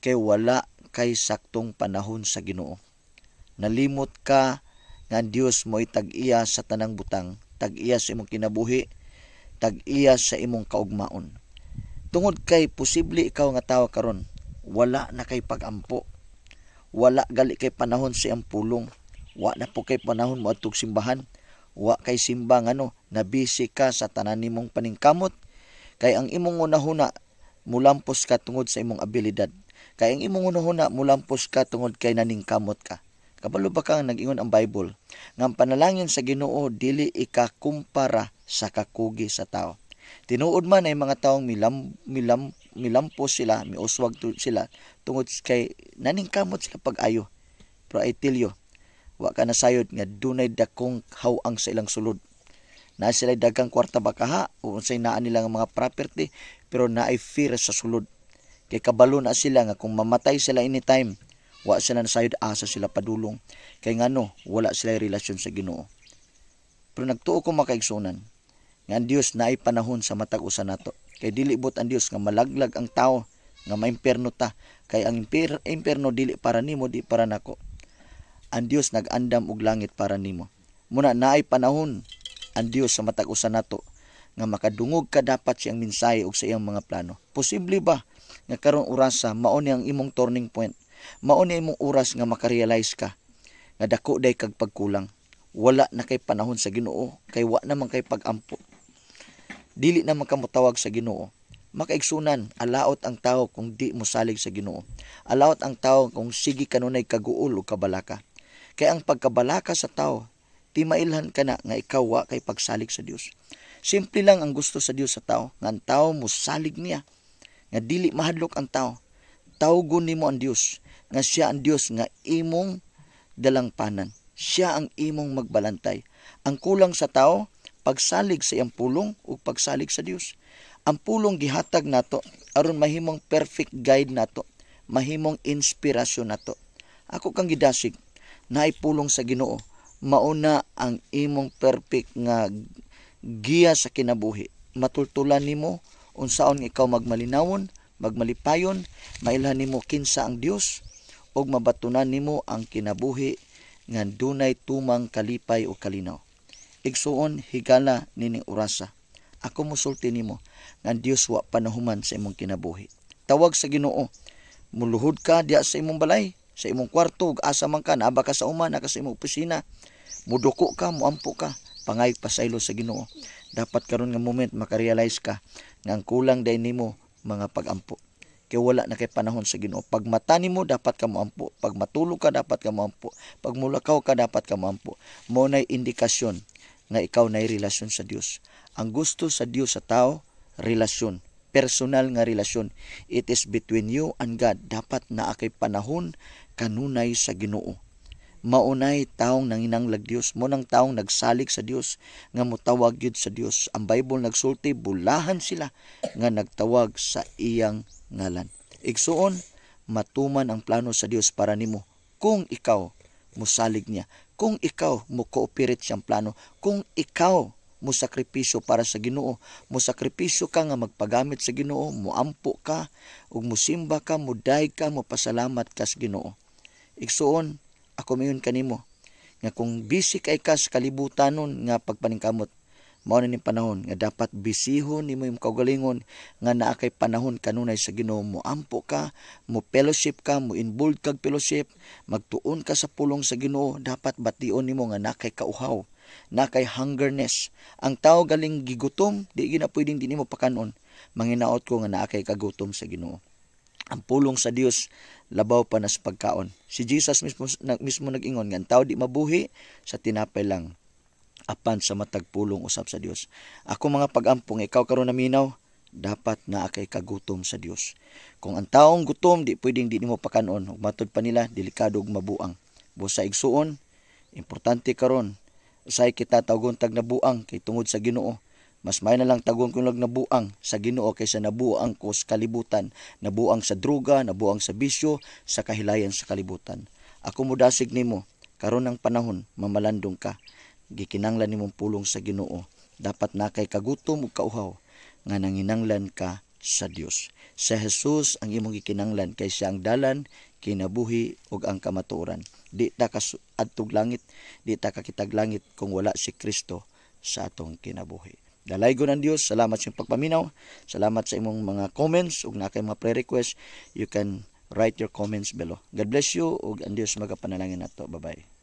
Kay wala kay saktong panahon sa Ginoo. Nalimot ka nga ang Dios mo'y tag-iya sa tanang butang, tag-iya sa imong kinabuhi, tag-iya sa imong kaugmaon. Tungod kay posible ikaw nga tawo karon wala na kay pagampo. Wala gali kay panahon sa iyang pulong. Wa na po kay panahon mo adtog simbahan. Wa kay simba, ngano nabisi ka sa tanan nimong paningkamot, kay ang imong hunahuna mulampos ka tungod sa imong abilidad. Kay ang imong hunahuna mulampos ka tungod kay naningkamot ka. Kabalo ba ka nga nag-ingon ang Bible nga ang panalangin sa Ginoo dili ikakumpara sa kakugi sa tao? Tinuod man ay mga taong milampos sila, miuswag sila tungod kay naningkamot sila pag-ayo. Pero I tell you, wa ka nasayod nga dunay dakong hawang sa ilang sulod. Na sila daghang kwarta ba kaha o unsay naa nila nga mga property, pero naay fear sa sulod. Kay kabalo na sila nga kung mamatay sila anytime, wa sila nasayod asa sila padulong. Kay ngano, wala sila relasyon sa Ginoo. Pero nagtuo ko, mga kaigsunan, nga ang Dios naay panahon sa matag usa nato. Kay dili buot ang Dios nga malaglag ang tao, nga maimperno ta. Kay ang imperno dili para nimo, di para nako. Ang Dios nag-andam og langit para nimo. Muna naay panahon ang Dios sa matag usa nato nga makadungog ka dapat siyang mensahe og sa iyang mga plano. Posible ba nga karong orasa mao ni ang imong turning point? Mao ni imong oras nga makarealize ka nga dako day kag pagkulang. Wala na kay panahon sa Ginoo kay wa naman kay pagampo. Dili naman ka motawag sa Ginoo. Makaigsunan, alaot ang tao kung di mosalig sa Ginoo. Alaot ang tao kung sige kanunay kaguol o kabalaka. Kay ang pagkabalaka sa tao, ti mailhan ka na nga ikaw wa kay pagsalig sa Dios. Simple lang ang gusto sa Dios sa tao, nga ang tao mosalig niya, nga dili mahadlok ang tao. Tawgon nimo ang Dios, nga siya ang Dios nga imong dalangpanan. Siya ang imong magbalantay. Ang kulang sa tao, pagsalig sa iyang pulong ug pagsalig sa Dios. Ang pulong gihatag nato aron mahimong perfect guide nato, mahimong inspirasyon nato. Ako kang gidasig, naay pulong sa Ginoo, mauna ang imong perfect nga giya sa kinabuhi. Matultulan nimo unsaon ikaw magmalinawon, magmalipayon, mailhan nimo kinsa ang Dios ug mabatunan nimo ang kinabuhi nga dunay tumang kalipay o kalinaw. Igsuon, higala nining orasa. Ako mosulti nimo nga ang Dios wa pa nahuman sa imong kinabuhi. Tawag sa Ginoo. Muluhod ka diya sa imong balay, sa imong kwarto, ug asa man ka, naa ba ka sa uma, naa ka sa imong opisina. Muduko ka, muampo ka, pangay pasaylo sa Ginoo. Dapat karon nga moment makarealize ka nga ang kulang day nimo mga pagampo. Kay wala na kay panahon sa Ginoo. Pag mata nimo dapat ka moampo, pag matulog ka dapat ka moampo, pag mulakaw ka dapat ka moampo. Mao nay indikasyon nga ikaw nay relasyon sa Dios. Ang gusto sa Dios sa tao, relasyon, personal nga relasyon. It is between you and God. Dapat naa kay panahon kanunay sa Ginoo. Maunay taong nanginanglag Dios, mo nang taong nagsalig sa Dios nga motawag gyud sa Dios. Ang Bible nagsulti, bulahan sila nga nagtawag sa iyang ngalan. Igsuon, matuman ang plano sa Dios para nimo kung ikaw mosalig niya, kung ikaw mo cooperate siyang plano, kung ikaw mo sakripisyo para sa Ginoo, mo sakripisyo ka nga magpagamit sa Ginoo, moampo ka ug mosimba ka, modayeg ka, mopasalamat ka sa Ginoo. Igsuon, ako mayon kanimo nga kung busy kay ka sa kalibutanon nga pagpaningkamot, mao na ning panahon nga dapat bisihon nimo imong kaugalingon nga naa kay panahon kanunay sa Ginoo. Mo ampo ka, mo fellowship ka, mo involved kag fellowship, magtuon ka sa pulong sa Ginoo. Dapat bation nimo nga naa kay kauhaw, naa kay hungerness. Ang tao galing gigutom, di gina pwedeng di nimo pakanon. Manginaot ko nga naa kay kagutom sa Ginoo. Ang pulong sa Dios labaw pa na sa pagkaon. Si Jesus mismo nag-ingon nga ang tao di mabuhi sa tinapay lang, apan sa matag pulong usab sa Dios. Ako mga pag-ampong, ikaw karon naminaw, dapat naa kay kagutom sa Dios. Kung ang taong gutom, di pwedeng di nimo pakanon. Ug matud pa nila, delikado ug mabuang. Busa igsuon, importante karon usay kita tawgon tag nabuang kay tungod sa Ginoo. Mas may na lang tagon kung lag nabuang sa Ginoo kaysa nabuang ko sa kalibutan, nabuang sa droga, nabuang sa bisyo, sa kahilayan sa kalibutan. Ako modasig nimo, karon ang panahon mamalandong ka. Gikinanglan nimong pulong sa Ginoo. Dapat na kay kagutom ug kauhaw nga nanginanglan ka sa Dios. Sa Jesus ang imong gikinanglan kay siya ang dalan, kinabuhi ug ang kamatuoran. Di ta adtog langit, di ta kakitag langit kung wala si Kristo sa atong kinabuhi. Dalaygon ang Dios. Salamat sa imong pagpaminaw. Salamat sa imong mga comments ug naa kay mga prayer request. You can write your comments below. God bless you ug ang Dios magapanalangin nato. Bye-bye.